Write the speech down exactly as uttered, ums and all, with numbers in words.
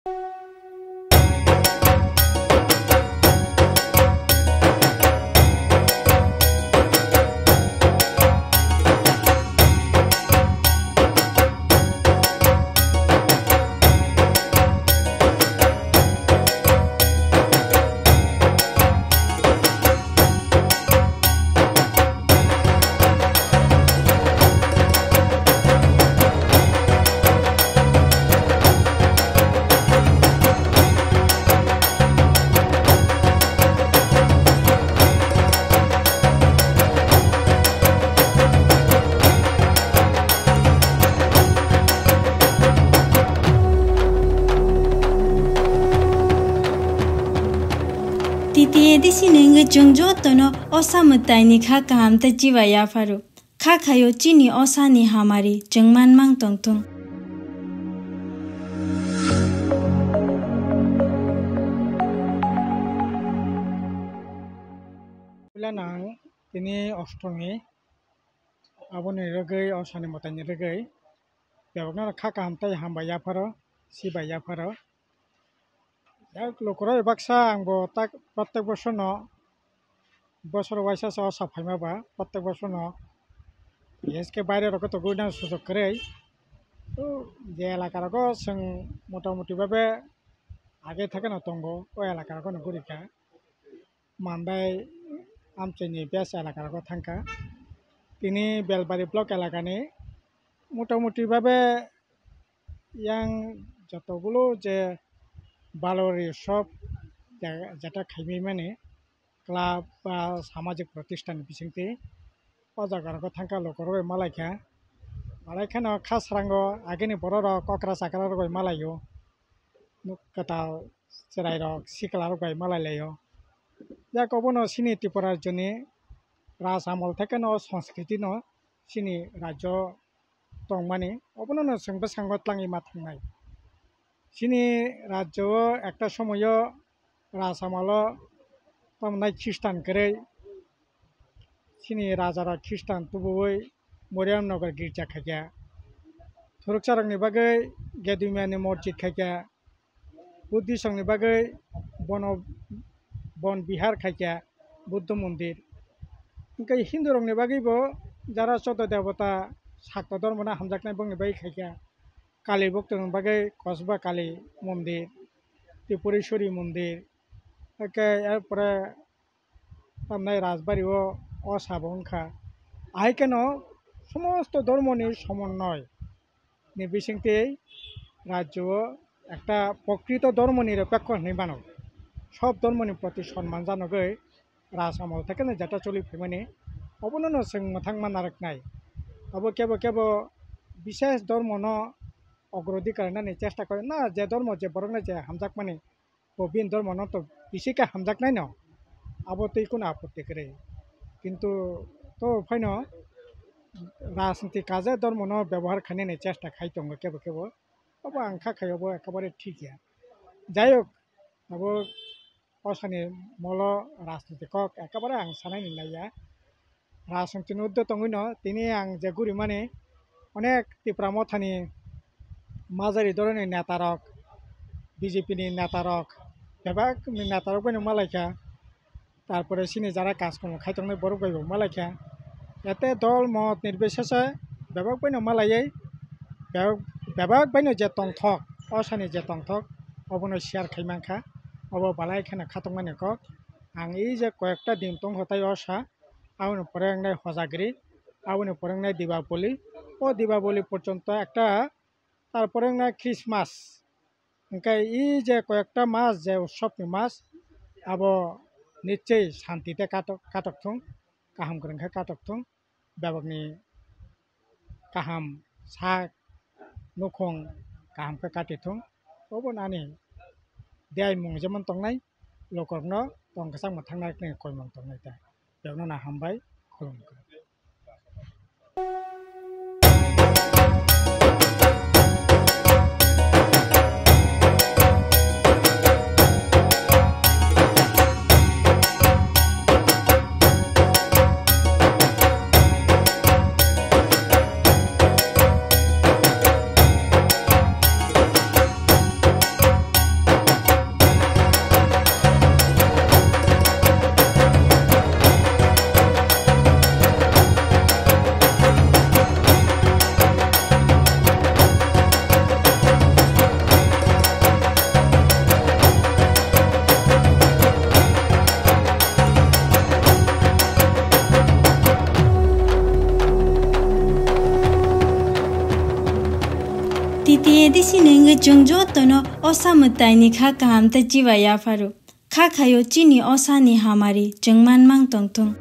T T A D C ni wngwi chwng jotono osa mwtaini kha kaham tei chiba yapharo. Kha khaio chini osa ni hamari chwng man mang tongthung. Puila nang tini ostomi, aboni rwgwi, osa ni mwtaini rwgwi bebakno kha kaham tei hambai yapharo, chiba yapharo. Yak lukurok baksa ang bo tak, protek bosor no, bosor waisa se osa phaima ba, protek bosor no S K baire rok to gurina sujok kwrwi. To je elaka rogo chwng motamuti babe age theke no tongo, o elaka rogo no gurikha. Mandai amchaini best elaka rogo thangkha. Tini Belbari block elakani motamuti babe yang jotogulo je balori shop je-, jeta khaimani club ba samajik protishtan bisingtwi o jaga rogo thangkha lukurok bai malaikha. Malaikheno kha srango agini bororok okra chakra rok bai malaio. Nuk kwtal chwrairok siklarok bai malai laio. Yak obono chini Tripura rajyoni raj amol thekeno o sonskriti no chini rajyo tongmani, obono no chwng bwskango twlangwi ma thangnai. Chini rajyo o ekta somoyo raj amolo tamnai Khristan kwrwi chini rajarok Khristan tubuwi Moriam Nagar girja khaikha. Thurukcharokni bagwi Gedumiyani mosjid khaikha. Buddhist rokni bagwi bono bon bihar khaikha Buddha mondir. Hwnkhe Hindu rokni bagwi bo jara chodo debota sakto dhormo no hamjaknai bongni bagwi khaikha. Kali bhokto ni bagwi Kosba Kali mondir, Tripureswari mondir, hwnkhe er pore tamnai rajbari o, o sabo wngkha. Ahai kheno somosto dhormoni somonnoy ni bisingtwi rajyo o ekta prokrito dhormoni repekko hinwi mano. Sob dhormoni proti sonman janogwi raj amol thekeno jeta choli phaimani, obono no chwng mwthangma narwknai. Abo kebo kebo bishesh dhormono ogrodhikar rinani chesta kore na, je dhormo je borokno je hamjakmani, bo bini dhormono to bisi khe hamjaknaino, abo twi kunu apotti kwrwi. Kintu to phaino rajniti kaje dhormono byabohar khainani chesta khai tongo kebo kebo, abo ang kha khai abo ekabare thik ya. Jai hok, abo osani molo rajniti kok ekabare ang sanaini naiya. Rajniti ni urdhwe tongwino tini ang je gurimani onek Tipra Mothani majari doroni netarok, B J P ni netarok, bebak ni netarok bai no malaikha, tarpore chini jara kajkam khai tongnai borok bai bo malaikha. Ete dol mot nirbisese bebak bai no malaiwi, bebak, bebak bai no je tongthok, osani je tongthok, obono share khai mankha, obo balai kheno khatokmani kok. Ang ei je koyekta din tongkha tai osa, aboni pore wngnai Hojagiri, aboni pore wngnai Dibapoli. O Dibapoli porjonto ekta, tarpore wngnai Christmas. Hwnkhe e je koyekta mas, je utsopni mas, abo nichoi shanti tei katok, katok thung, kaham kwrwng khe katok thung, bebakni kaham sak nukhung kaham khe kati thung. Obo nani diaimung jemon tongnai, lukurokno tong kwchangma thangna rwknai koimung tongnai ta. Bebakno no hambai, khulumkha. ADC ni wngwi chwng jotono osa mwtaini kha kaham tei chiba yapharo. Kha khaio chini osani hamari chwng manmang tongthung.